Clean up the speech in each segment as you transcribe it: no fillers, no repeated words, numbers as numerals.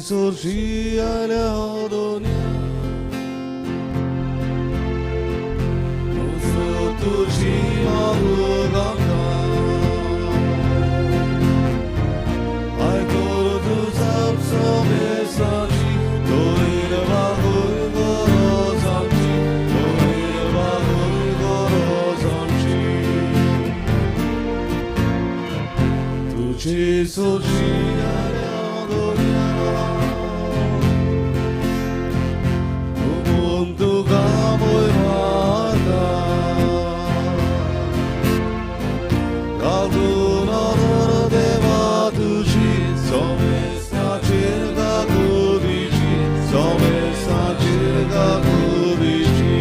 सोशी आयल्या हो दोन्या तुजी मागूंक आमकां आयकून तुजाप समेसाची तोयर मागून गरज आमची तोयर मागून गरज आमची तुजी सोशी आयल्या दोन्या म्हूण तुका भंय मारता घालून नदर देवा तुजी सोमेस्ताचेर काकुळटीची सोमेस्ताचेर काकुळटीची.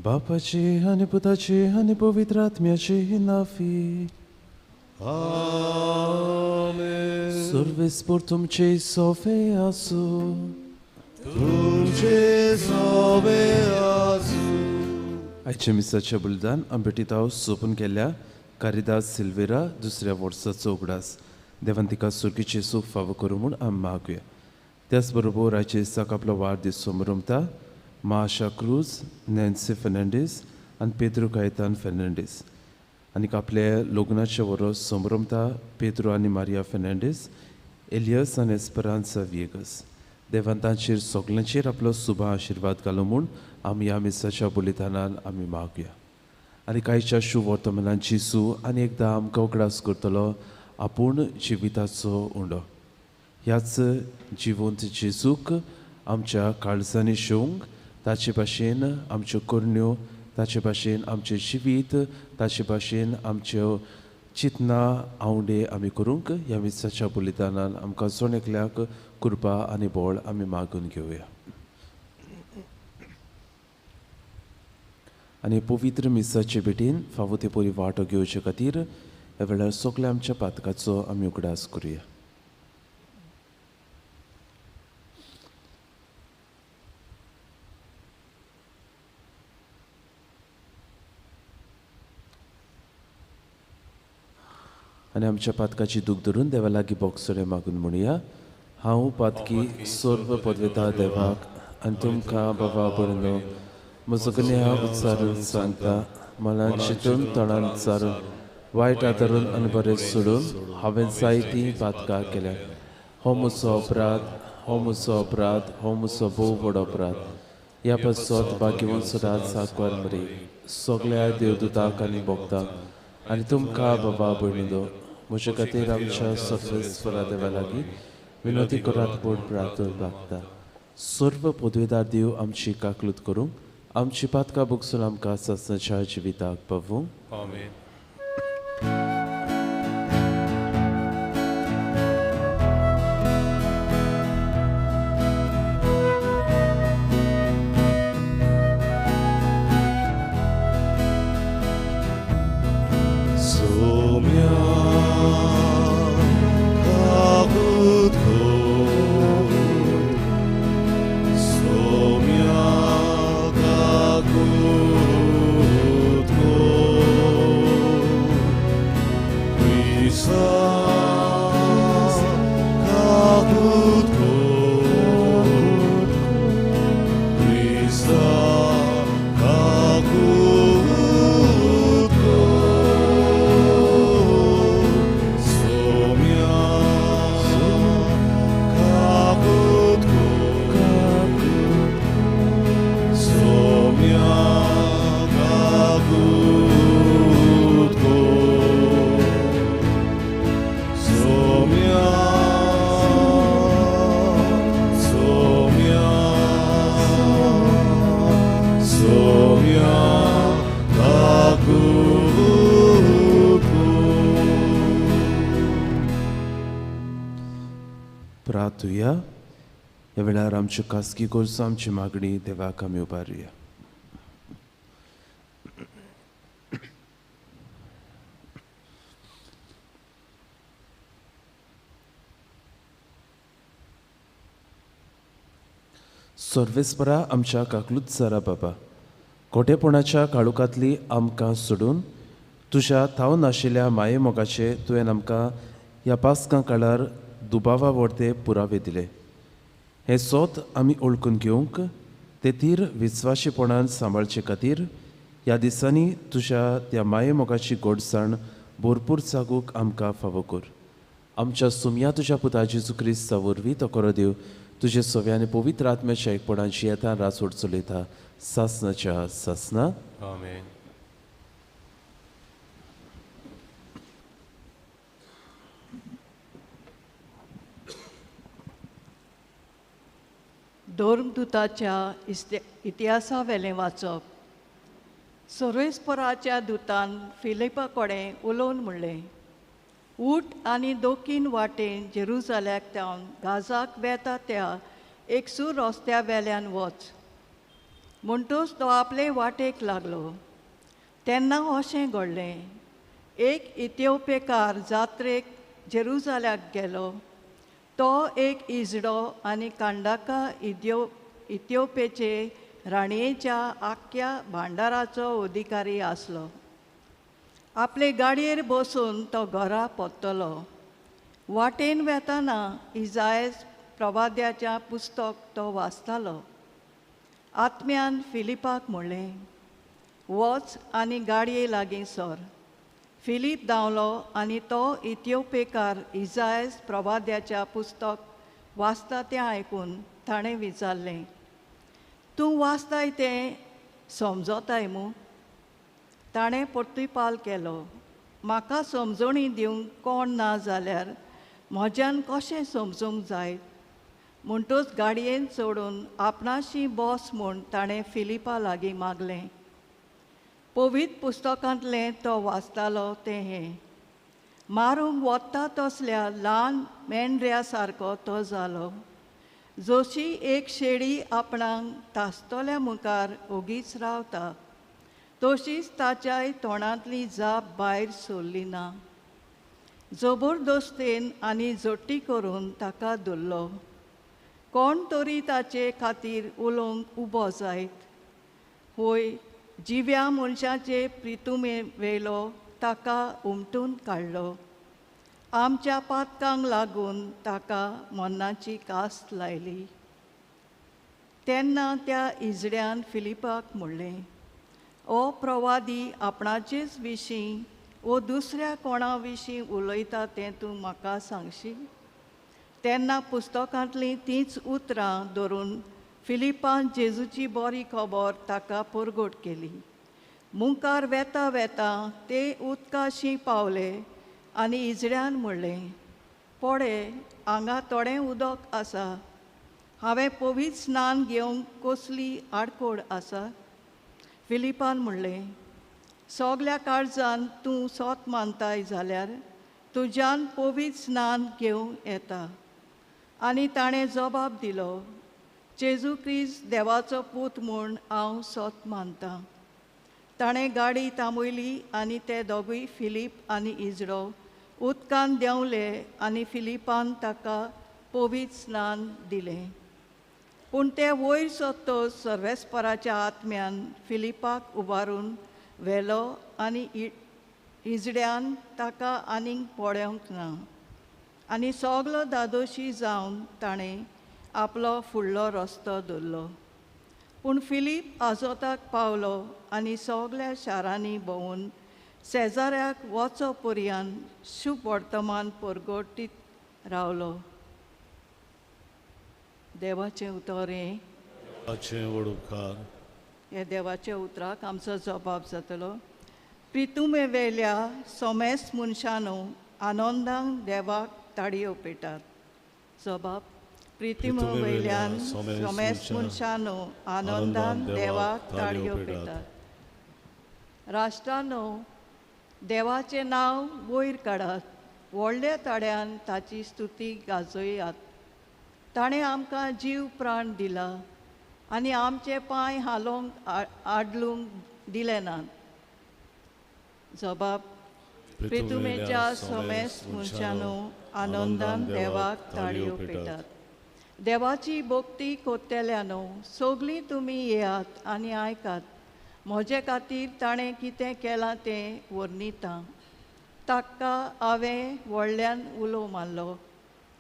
बापाची आनी पुताची आनी पवित्र आत्म्याची नाफी. आमेन. सर्वेस्पोर तुमचे सोफे आसूं. तुमचे सोबे आसूं. आयच्या मिसाच्या बलिदान आंबेटिताव सोपून केल्ल्या कारिदास सिल्वेरा दुसऱ्या वर्साचो उगडास. देवान तिका सुर्गीचें सूख फावो करूं म्हूण आमी मागुया. त्याच बरोबर आयच्या दिसाक आपलो वाडदीस समरमता माशा क्रूज, नॅन्सी फेर्नांडीस आनी पेद्रू कायतान फेर्नांडीस. आनीक आपले लग्नाचें वरस समरमता पेद्रो आनी मारिया फेर्नांडीस, एलियस आनी एस्पेरांसा व्हिएगस. देवान तांचेर सगल्यांचेर आपलो सुबा आशिर्वाद घालो म्हूण आमी ह्या मिसाच्या बलिदानान आमी मागुया. आनी कांयच्या शुभ वर्तमानान जेजू आनी एकदां आमकां उगडास करतलो आपूण जिविताचो उंडो. ह्याच जिवंत जेजूक आमच्या काळजांनी शेवंक ताचे भाशेन आमच्यो करण्यो, ताचे भाशेन आमचें जिवीत, ताचे भाशेन आमच्यो चिंतना आंवडे आमी करूंक ह्या मिसाच्या बलिदानान आमकां जण एकल्याक कृपा आनी बळ आमी मागून घेवया. आनी पवित्र मिसाचे भेटीन फावो ते परी वांटो घेवचे खातीर ह्या वेळार सगल्या आमच्या पातकाचो आमी उगडास करुया. आनी आमच्या पातकाची दूख धरून देवा लागीं बोगसणें मागून म्हणुया. हांव पातकी सर्व पदवेता देवाक आनी तुमकां बाबा भयणो म्हजो गुन्यांव उच्चारून सांगता. मला चिंतून तोंडान चारून वायट आदारून आनी बरें सोडून हांवें जायतीं पातकां केल्या. हो म्हजो अपराध, हो म्हजो अपराध, हो म्हजो भोव व्हड अपराध. ह्या पासत भाग्यवंत सदांच साकवार मरी सगळ्या देवदूताक आनी भोगताक आनी तुमकां बाबा भयणीलो म्हजे खातीर आमच्या सर्वेस्परा देवा लागीं विनवती करात म्हूण प्रार्थना मागता. सर्व पदवेदार देव आमची काकलूत करूंक आमची पातकां भोगसून आमकां सासणाच्या जिविताक पावूं. आमेन. सोम्या काकूत कर, सोम्या काकूत कर, क्रिस्ता काकूत कर, क्रिस्ता काकूत कर, सोम्या काकूत कर, सोम्या काकूत कर, सोम्या, सोम्या, सोम्या काकूत कर. प्रार्थुया. ह्या वेळार आमच्यो खासगी गरजो आमची मागणी देवाक आमी उबारुया. सर्वेस्परा आमच्या काकलूत सारा बाबा, खोटेपणाच्या काळोखांतली आमकां सोडून तुज्या थाव नाशिल्ल्या माये मोगाचे तुवें आमकां ह्या पास्कां काळार दुबावा वरते पुरावे दिले. हें सोत आमी ओळखून घेवंक ते तीर विस्वाशीपणान सांबाळचे खातीर ह्या दिसांनी तुज्या त्या माये मोगाची गोडसाण भरपूर जागूंक आमकां फावो कर. आमच्या सुमया तुज्या पुता जेजू क्रिस्ता वरवीं तो करो देव तुजे सव्या आनी पवित्र आत्म्याच्या एकपणान जियेता राजवट चलयता सासनाच्या सासना. आमेन. धर्मदुताच्या इतिहासा वेलें वाचप. सर्वेस्पराच्या दुतान फिलिपा कडेन उलोवन म्हणलें, उठ आनी दोकीन वाटेन जेरुजाल्याक तावन गाजाक वेता त्या एकसूर रस्त्या वेल्यान वच. म्हणटूच तो आपले वाटेक लागलो. तेन्ना अशें घडलें, एक इथिओपेकार जात्रेक जेरुजाल्याक गेलो. तो एक इजडो आनी कांडाका इथिओपेचे राणयेच्या आख्ख्या भांडाराचो अधिकारी आसलो. आपले गाडयेर बसून तो घरा परतलो. वाटेन वेताना इजायस प्रवाद्याच्या पुस्तक तो वाचतालो. आत्म्यान फिलिपाक म्हणलें, वच आनी गाडये लागीं सर. फिलीप धांवलो आनी तो इथिओपेकार इजायस प्रवाद्याच्या पुस्तक वाचता तें आयकून ताणें विचारलें, तूं वाचताय तें समजताय मू? ताणें परतुपाल केलो, म्हाका समजणी दिवंक कोण ना जाल्यार म्हज्यान कशें समजूंक जायत? म्हणटूच गाडयेन चडून आपणाशी बस म्हूण ताणें फिलिपा लागीं मागलें. पवित्र पुस्तकांतलें तो वाचतालो तें हें, मारूंक वता तसल्या ल्हान मेंढऱ्या सारको तो जालो, जशी एक शेळी आपणाक तासतल्या मुखार ओगीच रावता तशीच ताच्याय तोंडांतली जाप भायर सरली ना. जबरदस्तेन आनी जोटी करून ताका धरलो. कोण तरी ताचे खातीर उलोवंक उबो जायत होय जिव्या मनशाचे प्रितुमे वेलो ताका उमटून काडलो. आमच्या पातकांक लागून ताका मरणाची कास्त लायली. तेन्ना त्या इजड्यान फिलिपाक म्हणलें, ओ प्रवादी आपणाचेच विशीं वो दुसऱ्या कोणा विशीं उलयता तें तूं म्हाका सांगशी? तेन्ना पुस्तकांतलीं तींच उतरां धरून फिलिपान जेजूची बरी खबर ताका परगट केली. मुखार वेता वेता ते उदकाशी पावले आनी इजड्यान म्हणलें, पळे हांगा थोडें उदक आसा, हांवें पवित्र स्नान घेवंक कसली आडखळ आसा? फिलिपान म्हणलें, सगल्या काळजान तूं सोत मानताय जाल्यार तुज्यान पवित्र स्नान घेवं येता. आनी ताणें जबाब दिलो, जेजू क्रिस्त देवाचो पूत म्हूण हांव सोत मानतां. ताणें गाडी थांबयली आनी ते दोगूय फिलीप आनी इजडो उदकान देंवले आनी फिलिपान ताका पवित्र स्नान दिलें. पूण ते वयर सोदतच सर्वेस्पराच्या आत्म्यान फिलिपाक उबारून व्हेलो आनी इजड्यान ताका आनीक पळोवंक ना. आनी सगलो दादोशी जावन ताणें आपलो फुडलो रस्तो धरलो. पूण फिलीप आजोताक पावलो आनी सगल्या शारांनी भोंवून शेजाऱ्याक वचो पर्यान शुभ वर्तमान परगटीत रावलो. देवाचें उतर हें. ह्या देवाच्या उतराक आमचो जबाब जातलो. प्रितुमे वेल्या सोमेस मनशानो आनंदान देवाक ताळयो पेटात. जबाब, प्रितुमे वयल्यान सोमेस मनशानो आनंदान देवाक ताळयो पेटात. राष्ट्रानो देवाचें नांव वयर काडात, व्हडल्या ताळ्यान ताची स्तुती गाजयात. ताणें आमकां जीव प्राण दिला आनी आमचे पांय हालोवंक आडलूंक दिले नात. जबाब, प्रितुमेच्या सोमेस मनशानो आनंदान देवाक ताळयो पेटात. देवाची भक्ती कोत्तेल्यानो सगळीं तुमी येयात आनी आयकात, म्हजे खातीर ताणें कितें केलां तें वर्णिता. ताका हांवें व्हडल्यान उलो मारलो.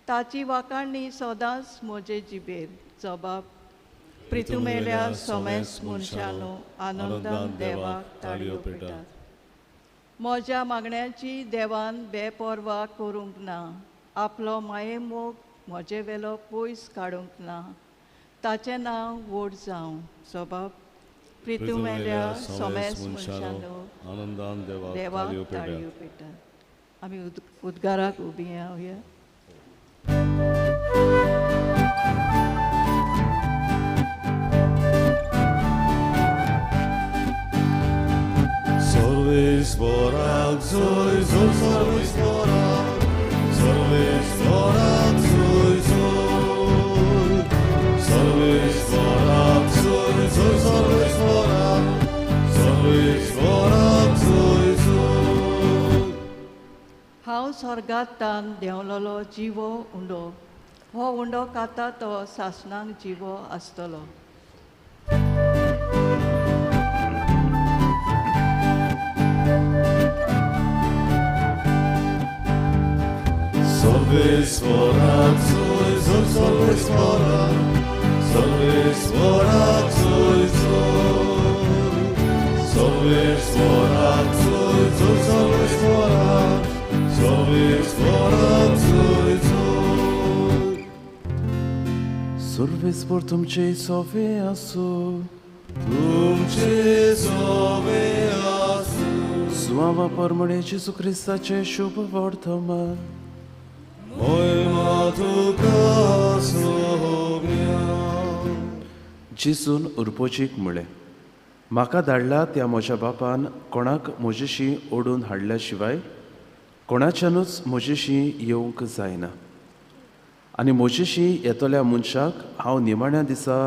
ताची वाखाणणी सदांच म्हजे जिबेर. जबाब प्रितुमेल्या सोमेस मनशानो आनंदान देवाक ताळयो पेटात. म्हज्या मागण्याची देवान बेपर्वा करूंक ना. आपलो मायेमोग म्हजे वेलो पयस काडूंक ना. ताचें नांव व्हड जावं. जबाब प्रितुमेल्या सोमेस मनशानो आनंदान देवाक ताळयो पेटात. आमी उद्गाराक उबी रावया. सर्वेस्पराक जोय जोय, सर्वेस्पराक, सर्वेस्पराक जोय जोय, सर्वेस्पराक जोय जोय, सर्वेस्पराक, सर्वेस्पराक जोय जोय. हांव स्वर्गांत देंवलोलो जिवो उंडो. हो उंडो खाता तो सासणाक जिवो आसतलो. सर्वेस्पराक जोय जोय, सर्वेस्पराक, सर्वेस्पराक जोय जोय, सर्वेस्पराक जोय जोय, सर्वेस्पराक, सर्वेस्पराक जोय जोय. सर्वेस्पर तुमचे सोवे आसूं. तुमचे सोवे आसूं. सुवावा परमणे जेजू क्रिस्ताचें शुभ वर्तमान. मोयमा तुका सोम्या. जेजून उरपोचीक म्हळें, म्हाका धाडला त्या म्हज्या बापान कोणाक म्हजेशी ओडून हाडल्या शिवाय कोणाच्यानूच म्हजेशी येवंक जायना. आनी म्हजेशी येतल्या मनशाक हांव निमाण्या दिसा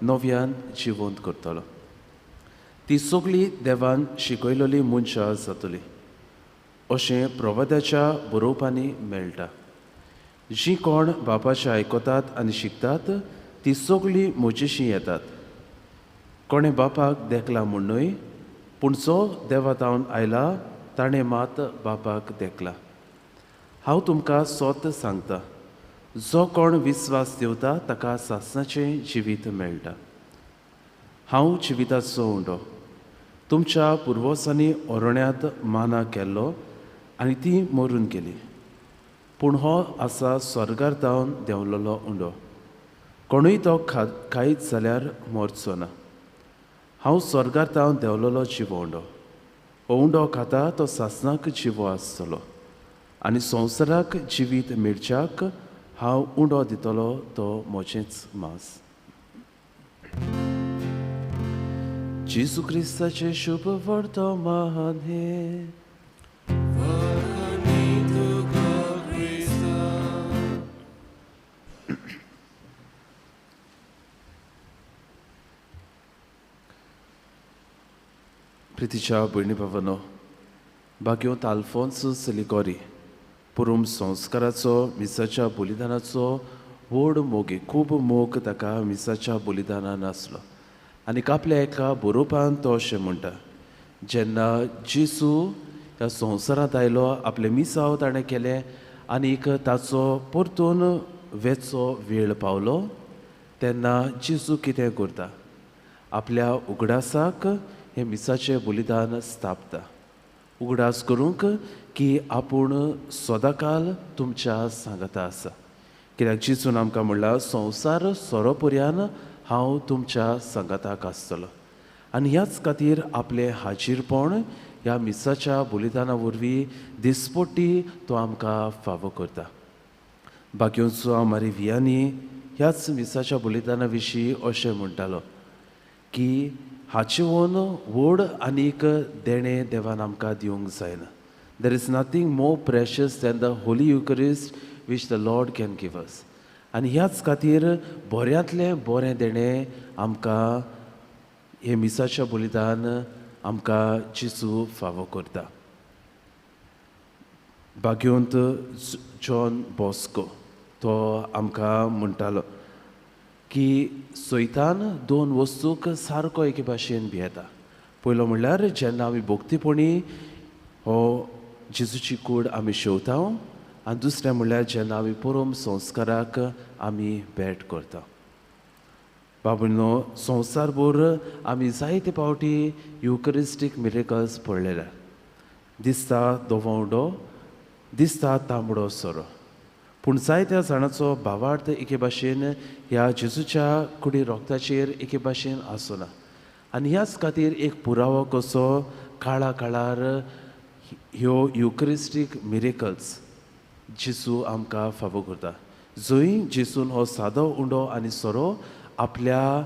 नव्यान जिवंत करतलो. ती सगळी देवान शिकयलेली मनशां जातली अशें प्रवाद्याच्या बरोवपांनी मेळटा. जीं कोण बापाचें आयकतात आनी शिकतात ती सगळीं म्हजेशी येतात. कोणें बापाक देखला म्हूण न्हय, पूण जो देवा थावन आयला ताणें मात बापाक देखला. हांव तुमकां सोत सांगता, जो कोण विस्वास दिवता ताका सासणाचें जिवीत मेळटा. हांव जिविताचो उंडो. तुमच्या पुर्वजांनी ओरण्यांत माना केल्लो आनी ती मरून गेली. पूण हो आसा स्वर्गार थावन देंवलेलो उंडो. कोणूय तो खायत जाल्यार मरचो ना. हांव स्वर्गार थावन देंवलेलो जिवो उंडो. हो उंडो खाता तो सासणाक जिवो आसतलो आनी संवसाराक जिवीत मेळच्याक हांव उंडो दितलो तो म्हजेंच मांस. जेजू क्रिस्ताचें शुभ वर्तमान हें. प्रितीच्या भयणी भावांनो, भाग्यवंत आल्फोन्स लिगोरी पुरूम संस्काराचो मिसाच्या बलिदानाचो व्हड मोगी, खूब मोग ताका मिसाच्या बलिदानान आसलो. आनी आपल्या एका बरोवपान तो अशें म्हणटा, जेन्ना जेजू ह्या संवसारांत आयलो आपलें मिसांव ताणें केलें आनीक ताचो परतून वेचो वेळ पावलो तेन्ना जेजू कितें करता, आपल्या उगडासाक हें मिसाचें बलिदान स्थापता. उगडास करूंक की आपूण सदांकाल तुमच्या सांगाता आसा. कित्याक जेजून आमकां म्हणलां, संवसार सोरोपर्यान हांव तुमच्या सांगाताक आसतलो. आनी ह्याच खातीर आपलें हाजीरपण ह्या मिसाच्या बलिदाना वरवीं दिसपट्टी तो आमकां फावो करता. बाकीचो आमारी वियानी ह्याच मिसाच्या बलिदाना विशीं अशें म्हणटालो की हाचेवन व्हड आनीक देणें देवान आमकां दिवंक जायना. There is nothing more precious than the Holy Eucharist which the Lord can give us. आनी ह्याच खातीर बऱ्यांतलें बरें देणें आमकां हें मिसाचें बलिदान आमकां जेजू फावो करता. भाग्यवंत जॉन बॉस्को तो आमकां म्हणटालो की सैतान दोन वस्तूक सारको एके भाशेन भियेता. पयलो म्हणल्यार जेन्ना आमी भक्तीपणी हो जेजूची कूड आमी शेवता आनी दुसरें म्हणल्यार जेन्ना आमी परम संस्काराक आमी भेट करता. बाबूनो, संवसारभर आमी जायते फावटी युकरिस्टीक मिरेकल्स पळयल्या. दिसता धवो उंडो, दिसता तांबडो सोरो, पूण जायत्या जाणाचो भावार्थ एके भाशेन ह्या जेजूच्या कुडी रोगताचेर एके भाशेन आसना आनी ह्याच खातीर एक पुरावो कसो काळा काळार ह्यो युकरिस्टीक मिरेकल्स जेजू आमकां फावो करता. जंय जेजून हो सादो उंडो आनी सोरो आपल्या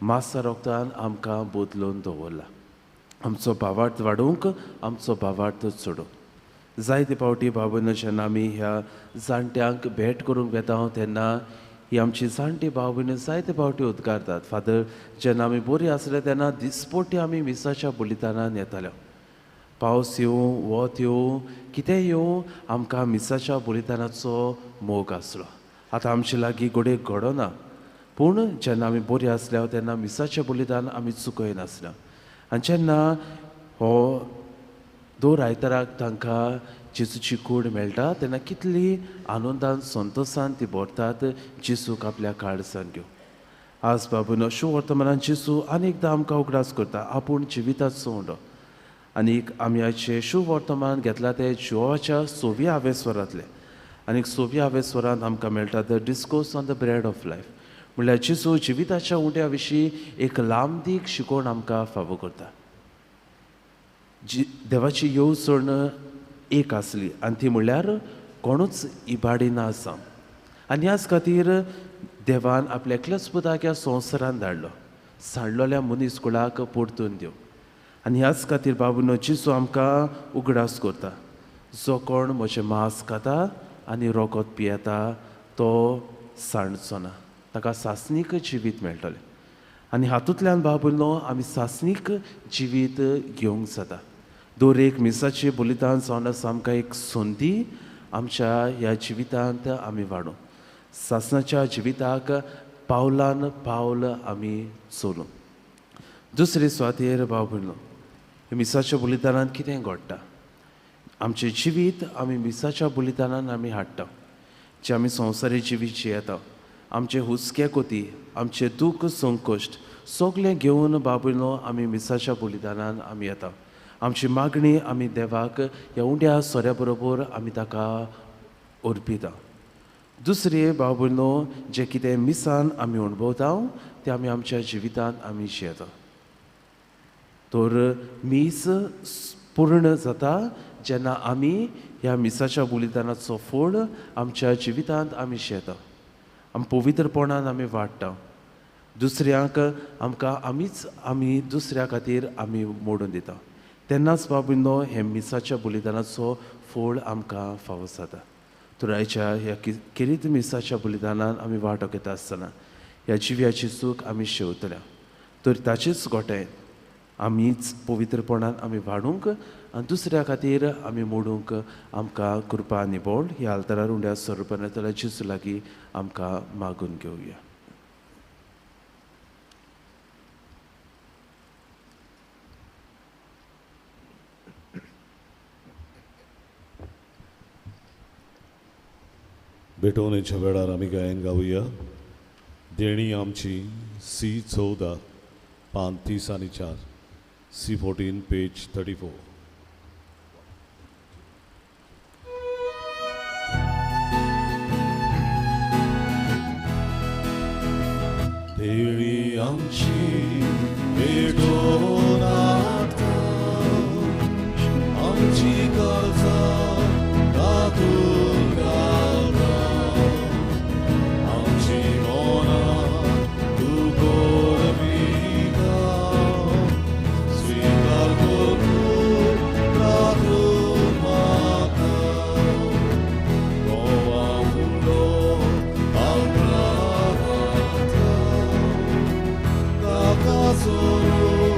मासा रोगतान आमकां बदलून दवरला, आमचो भावार्थ वाडोवंक, आमचो भावार्थ चडोवंक. जायते फावटी भाव भयणीं जेन्ना आमी ह्या जाणट्यांक भेट करूंक वेता तेन्ना ही आमची जाणटी भाव भयणी जायते फावटी उद्गारतात, फादर जेन्ना आमी बरी आसले तेन्ना दिसपोटी आमी मिसाच्या बलिदानान येताले. पावस येवं, वत येवं, कितेंय येवं, आमकां मिसाच्या बलिदानाचो मोग आसलो. आतां आमचे लागीं घडये घडना, पूण जेन्ना आमी बरी आसल्या तेन्ना मिसाचें बलिदान आमी चुकयनासले. आनी जेन्ना हो दर आयताराक तांकां जेजूची कूड मेळटा तेन्ना कितली आनंदान संतोसान ती भरतात जेजूक आपल्या काळजान घेवन. आज बाबून शुभ वर्तमानान जेजू आनी एकदां आमकां उगडास करता आपूण जिविताचो उंडो. आनीक आमी आयचें शुभ वर्तमान घेतलां तें जिवाच्या सोव्या आवेस्वरांतलें. आनीक सोव्या आवेस्वरांत आमकां मेळटा the discourse on the bread of life, म्हणल्यार जेजू जिविताच्या उंड्या विशीं एक लांबदीक शिकवण आमकां फावो करता. देवाची येवजण एक आसली आनी ती म्हणल्यार कोणूच इबाडी ना आसा. आनी ह्याच खातीर देवान आपल्या एकल्याच पुताक ह्या संवसारान धाडलो, सांडलेल्या मनीस कुळाक परतून दिवं. आनी ह्याच खातीर बाबूनो जेजू आमकां उगडास करता, जो कोण म्हजें मांस खाता आनी रोगत पियेता तो सांडचो ना, ताका सासणीक जिवीत मेळटलें. आनी हातूंतल्यान बाबुलो आमी सासणीक जिवीत घेवंक जाता. दर एक मिसाचें बलिदान जावन आसा आमकां एक संदी आमच्या ह्या जिवितांत आमी वाडूं, सासणाच्या जिविताक पावलान पावल आमी चलूं. दुसरे सुवातेर बाबुलो मिसाच्या बलिदानान कितें घडटा, आमचें जिवीत आमी मिसाच्या बलिदानान आमी हाडटा. जें आमी संवसारी जिवीत जियेता, आमचे हुस्के कोती, आमचे दूख संकश्ट सगळें घेवन बाबुलो आमी मिसाच्या बलिदानान आमी येता. आमची मागणी आमी देवाक ह्या उंड्या सोऱ्या बरोबर आमी ताका अर्पिता. दुसरें बाबुलो जें कितें मिसान आमी अणभवता तें आमी आमच्या जिवितांत आमी जियेता. तर मीस पूर्ण जाता जेन्ना आमी ह्या मिसाच्या बलिदानाचो फोड आमच्या जिवितांत आमी जियेता. आमी पवित्रपणान आमी वाडटा, दुसऱ्यांक आमकां आमीच आमी दुसऱ्या खातीर आमी मोडून दिता. तेन्नाच बाबीनो हे मिसाच्या बलिदानाचो फोड आमकां फावो जाता. तर आयच्या ह्या खेरीत मिसाच्या बलिदानान आमी वांटो घेता आसतना ह्या जिव्याची चूक आमी शेवतल्या. तर ताचेच गोठे आमीच पवित्रपणान आमी वाडूंक आनी दुसऱ्या खातीर आमी मोडूंक आमकां कृपा आनी बळ ह्या आल्तारार उंड्या स्वरुपान येतल्या जेजू लागीं आमकां मागून घेवया. भेटवणेच्या वेळार आमी गायन गावया. देणी आमची सी 14 पान 30 आनी 4, सी 14 पेज 34. देणी आमची भेटोनाथ आमची गरजा तातूंत घालता, आमची मनां तूं करविता, स्विकार करून तातूंत म्हाका गोवा फुडो आमकां ताका सोडून.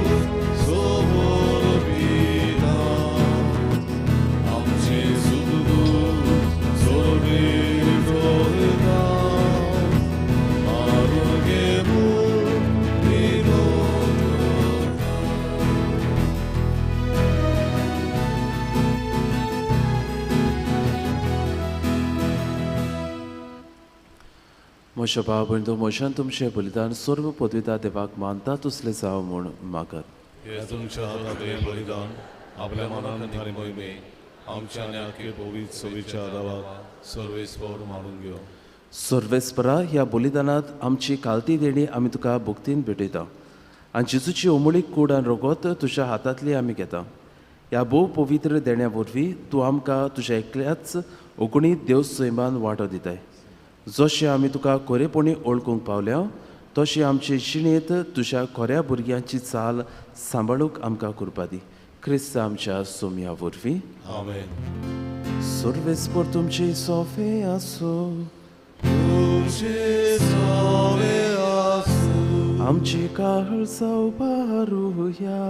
म्हज्या भाव भयणींनो, म्हज्यान तुमचें बलिदान सर्व पदविता देवाक मानता तसलें जावं म्हूण मागात. हे तुमच्या हातांतलें बलिदान आपल्या मनान आनी मोहिमे आमच्या आनी आख्खे पवित्र सभेच्या देवाक सर्वेस्पर मानून घेवं. सर्वेस्परा, ह्या बलिदानांत आमची कालती देणी आमी तुका भक्तीन भेटयता आनी जेजूची अमोळीक कूड आनी रगत तुज्या हातांतली आमी घेता. ह्या भोव पवित्र देण्या वरवीं तूं आमकां तुज्या एकल्याच अगणीत देव सैमान वांटो दिताय. जशें आमी तुका खरेपणी वळखूंक पावल्या तशें आमचे जिणेंत तुज्या खऱ्या भुरग्यांची चाल सांबाळूंक आमकां कृपा दी. क्रिस्त आमच्या सोम्या वरवीं. आमेन. सर्वेस्पर तुमचे सोफे आसूं. तुमचे सोवे आसूं. आमची काळ जावपारुया.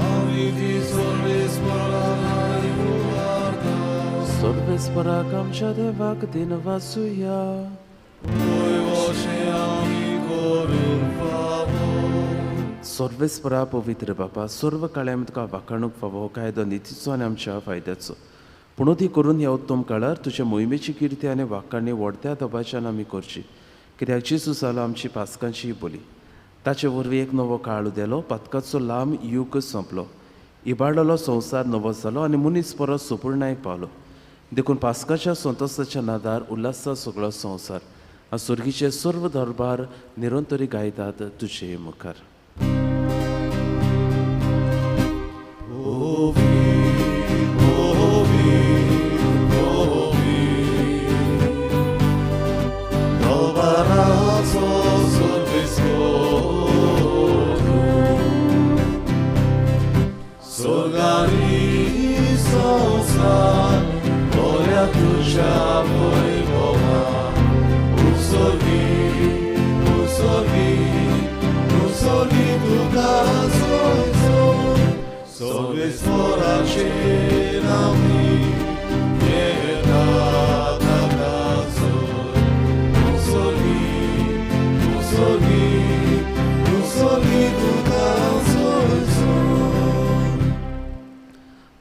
आमी ती सर्वेस्पराक उबारता. सर्वेस्पराक आमच्या देवाक दिनवासुया. वय आमी करूंक फावो. सर्वेस्परा पवित्र बापा, सर्व काळां आमी तुका वाखाणूंक फावो कायदो नितीचो आनी आमच्या फायद्याचो. पूण ती करून ह्या उत्तम काळार तुज्या मोहिमेची किर्ती आनी वाखाणी व्हडत्या दबाच्यान आमी करची. कित्याक जेजू जालो आमची पास्कांची बोली. ताचे वरवीं एक नवो काळ उदेलो, पातकाचो लांब यूग सोंपलो, इबाडलेलो संवसार नवो जालो आनी मनीस परत सुपूर्णायक पावलो. देखून पास्काच्या संतोसाच्या नादार उल्हासता सगळो संवसार आनी सुर्गीचे सर्व दरबार निरंतरी गायतात तुजे मुखार.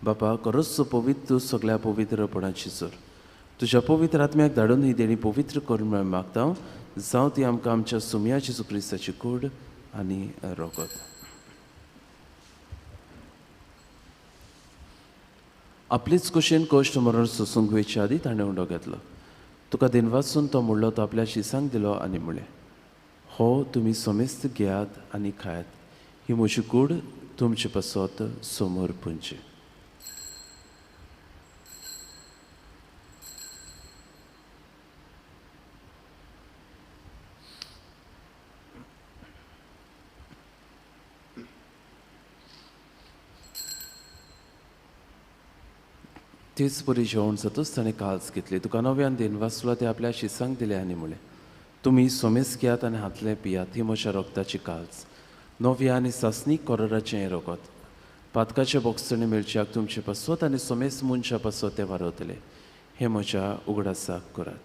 बापा, खरोच पवित्र तूं सगळ्या पवित्रपणाची जोर. तुज्या पवित्र आत्म्याक धाडून ही देणी पवित्र कर म्हूण मागता. जावं ती आमकां आमच्या सुमया जेजू क्रिस्ताची कूड आनी रगत. आपलीच कुशीन कश्ट मरण सोसूंक वयचे आदीं ताणें उंडो घेतलो. तुका दिनवासून तो म्हणलो, तो आपल्या शिसांक दिलो आनी म्हणलें, हो तुमी समेस्त घेयात आनी खायात, ही म्हजी कूड तुमचे पासत समोर पुंची. तेच परी जेवण जातच ताणें काल्स घेतली, तुका नव्यान दिनवासलो, ते आपल्या शिसांक दिले आनी म्हणलें, तुमी सोमेस घेयात आनी हातलें पियात, ही म्हज्या रगताची काल्स, नव्या आनी सासणीक कोरराचें हें रगत. पातकाचे बोगसणे मेळच्याक तुमचे पासत आनी सोमेस मनशा पासत तें वारवतले. हें म्हज्या उगडासाक करात.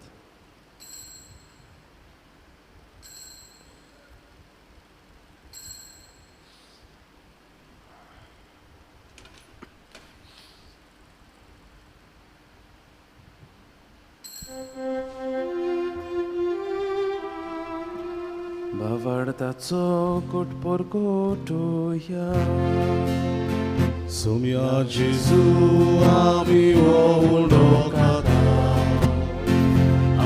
भावार्थाचो कोटपोर कोटोया. सुम्या जेजू आमी उंडो खाता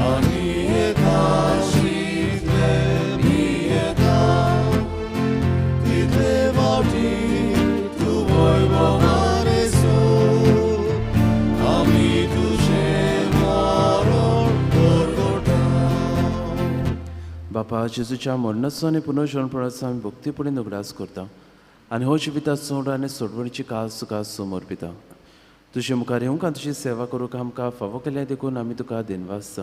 आनी येता शितले पियेता तितले वाटी तूं वैभवान येसो आमी तुजें मरण परगटा. बापा, जेजूच्या मरणाचो आनी पुनर्जन्मपणाचो आमी भक्तीपणीन उगडास करता आनी हो जिविताचो उंडो आनी सोडवणीची कास तुका समर्पिता. तुजे मुखार येवंक आनी तुजी सेवा करूंक आमकां फावो केल्या देखून आमी तुका दिनवासता.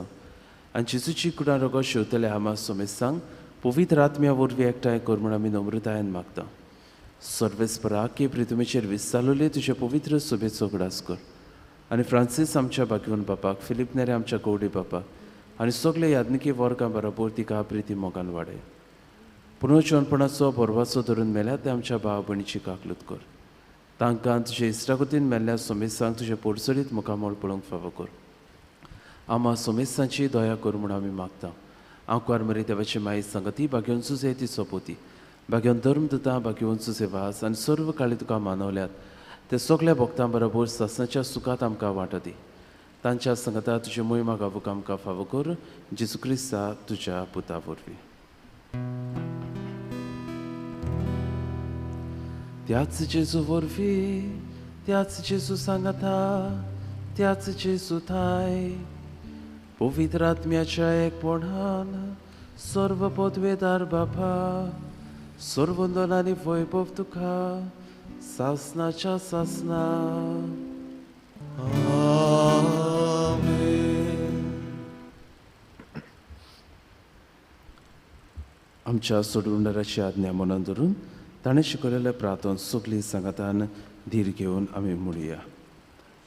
आनी जेजूची कुडां रगत शेवतले आमा सोमेस्तांक पवित्र आत्म्या वरवीं एकठांय कर म्हूण आमी नम्रतायेन मागता. सर्वेस्परा, की पृथ्वीचेर विस्तारलेले तुजे पवित्र सभेचो उगडास कर आनी फ्रांसीस आमच्या भाग्यवन बापाक, फिलीप नेरे आमच्या गौडी बापाक आनी सगळे याज्ञिकी वर्गां बरोबर तिका प्रिती मोगान वाडय. पुनर्जनपणाचो बरवाचो धरून मेल्या ते आमच्या भाव भयणीची काकलूत कर. तांकां तुजे इश्टागतीन मेल्ल्या सोमेस्तांक तुजे पोडसडीत मुखामळ पळोवंक फावो कर. आमा सोमेस्तांची दया कर म्हूण आमी मागता आंकवार मरी देवाची माई संगती भाग्योन सुसे ती सोपोती भाग्योन धर्म दिता भाग्योन सुसे वास आनी सर्व काळी तुका मानवल्यात ते सगल्या भक्तां बरोबर सासणाच्या सुखात आमकां वांटो दी. तांच्या संगता तुजे मोहिमा गावूंक आमकां फावो कर जेजू क्रिस्ता तुज्या पुता वरवीं. त्याच जेजू वरवीं, त्याच जेजू सांगाता, त्याच जेजू थाय पवित्र आत्म्याच्या एकपणान सर्व पदवेदार बापा सर्वंदन आनी वैभव तुका सासनाच्या सासना. आमच्या सोडवणाराची आज्ञा मनान धरून ताणें शिकयलेलें प्रार्थन सगळीं सांगातान धीर घेवन आमी म्हणुया.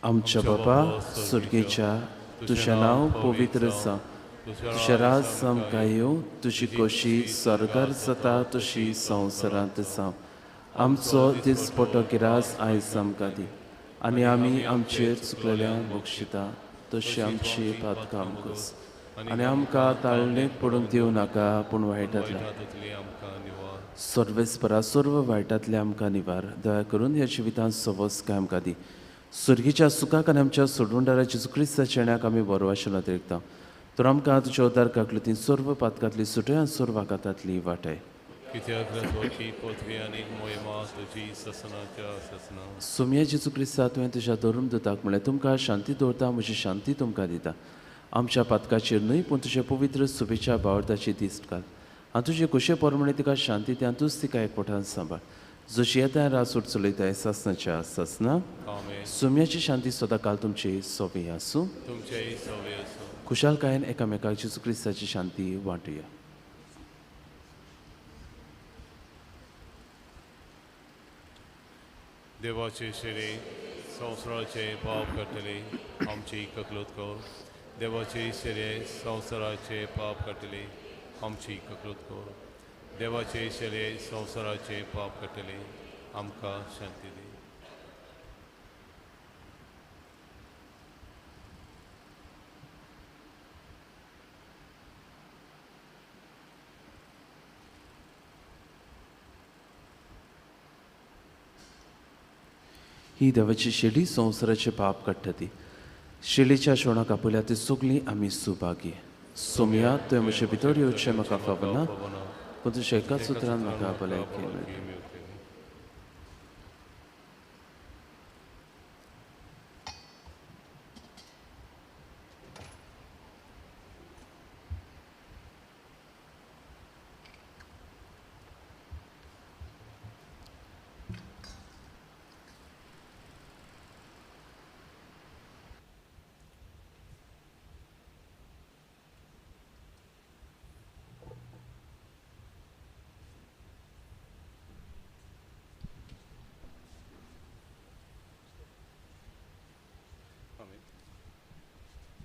आमच्या बापा सुर्गेच्या, तुजें नांव पवित्र जावं, तुजें राज आमकां येवं, तुजी खोशी स्वर्गार जाता तशी संवसारांत जावं. आमचो दिसपटो गिरास आयज आमकां दी आनी आमी आमचेर चुकलेल्यांक बक्षिता तशी आमची पातकां कस आनी आमकां ताळणेक पडूंक दिवं नाका पूण वायटांतल्या सर्वेस्परा सर्व वायटांतल्या आमकां निवार. दया करून ह्या जिवितांत सवस काय आमकां दी. सुर्गीच्या सुखाक आनी आमच्या सोडवणदारा जेजू क्रिस्ताच्या येण्याक आमी बरो आशिल्लो देखता. तर आमकां तुज्या उदार काकलुतीन सर्व पातकांतली सुटय आनी सर्व आघातांतली वाटय. सोमया जेजू क्रिस्ता तुवें तुज्या धर्म दुताक म्हणलें तुमकां शांती दवरता, म्हजी शांती तुमकां दिता. आमच्या पातकाचेर न्हय पूण तुज्या पवित्र सुबेच्या भावार्थाची दिश्ट घाल आनी तुजे खोशे प्रमाणे तिका शांती दी आनी तूंच तिका एकवटान सांबाळ. जशी येता रात चलयताय सासनाच्या सासना. सोम्याची शांती सदांकाल तुमची सोबी आसूं. खुशालकायेन एकामेकाक जेजू क्रिस्ताची शांती वांटुया. देवाचे शिरे संवसाराचे पाप काडटले आमची ककलूत कर. देवाचे शिरे संवसाराचे पाप काडटले आमची ककलूत कर. देवाचे शिरे संवसाराचे पाप काडटले आमकां शांती दी. ही देवाची शेली संवसाराचे पाप काडटा ती. शेलीच्या शेवणाक आपयल्या ती सगळीं आमी सुभागी. सोमया तुवें म्हजे भितर येवचें म्हाका फावना पूण तुज्या एकाच उतरान म्हाका भलायकी मेळटली.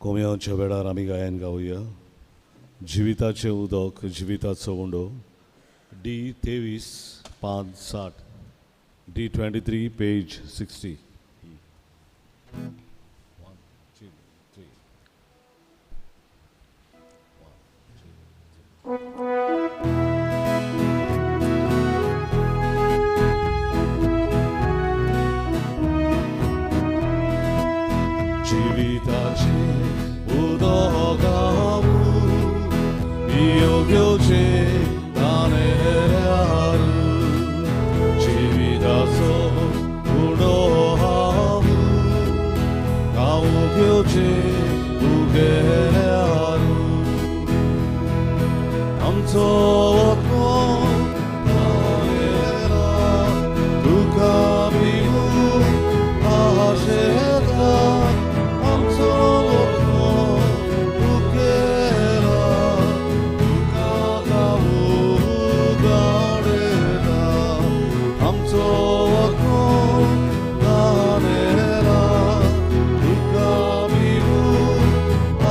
कोम्यांच्या वेळार आमी गायन गावया. जिविताचें उदक जिविताचो उंडो डी 23 5 60 D 23 page 60. 1 2 3 1 2 3. जिविताचें उदक हांव पियोवचें ताणें जिविताचो उंडो हांव हांव घेवचें उगेल्यार आमचो आत्मो ताणेला तुका पिवूं आशेता. आमचो आत्मो उगेला तुका गावूं गाडयता. आमचो आत्मो ताणेला तुका पिवूं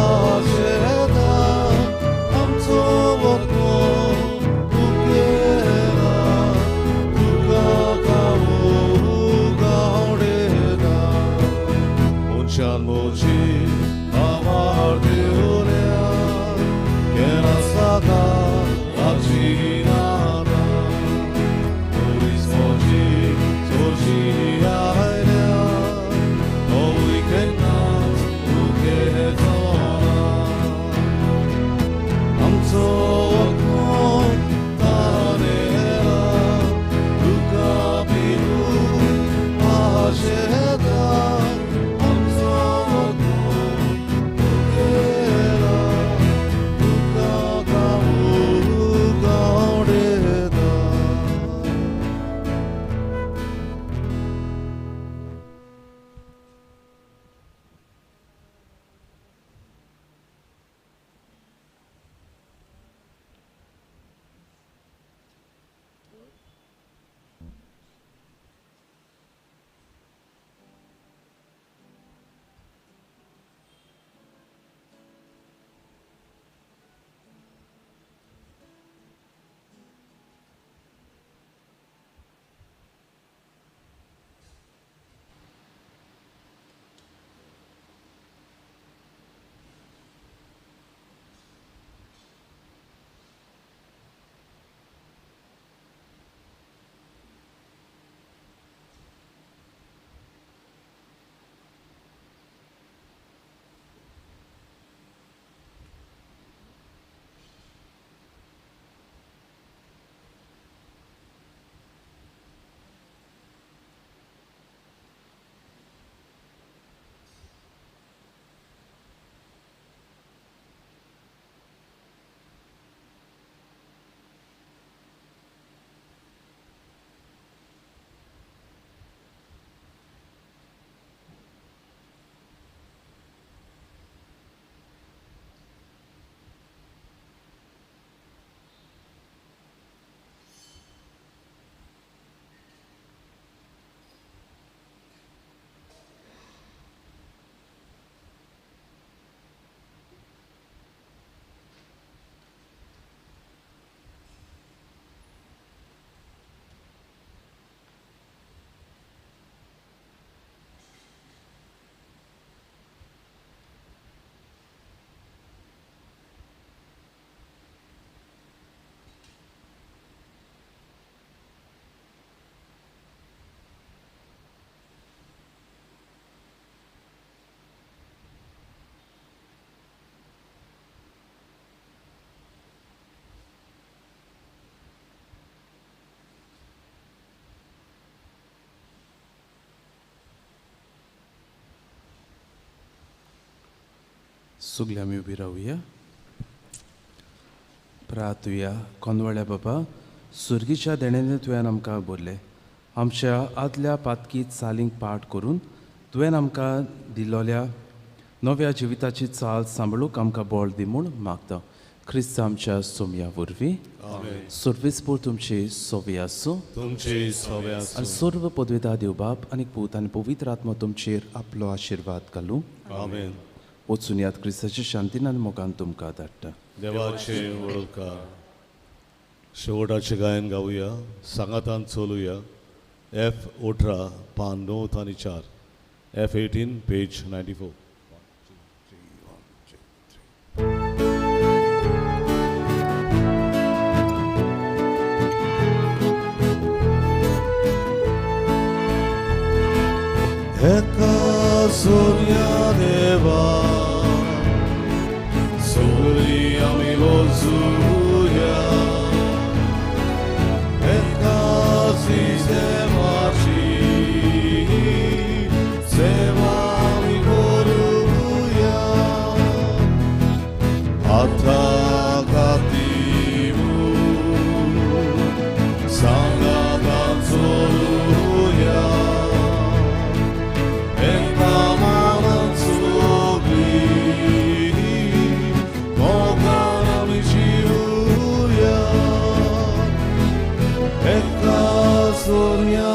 आशेता. आमचो आत्मो सगळे आमी उबी रावया, प्रार्थुया. कोनवाळ्या बाबा, सुर्गीच्या देण्याने तुवें आमकां बोरलें, आमच्या आदल्या पातकी चालींक पाठ करून तुवें आमकां दिलोल्या नव्या जिविताची चाल सांबाळूंक आमकां बळ दी म्हूण मागता. क्रिस्त आमच्या सोमया वरवीं. सर्वेस्पोर तुमची सोवी आसूं, तुमची सोवी आसूं. आनी सर्व पदवेता देव बाप आनी पूत आनी पवित्र आत्मा तुमचेर आपलो आशिर्वाद घालूं. आमेन. वचून याद क्रिस्ताच्या शांतीन आनी मोगान तुमकां धाडटा. देवाचे वळखा शेवटाचें गायन गावया, सांगातान चलुया. एफ 18 पान 9 आनी 4, एफ 18 पेज 94. एका सूर्या देवा सगळी आमी वचुया, एका देवाची सेवा आमी करुया. आतां खातीर सांगातान चलुया, Sonia.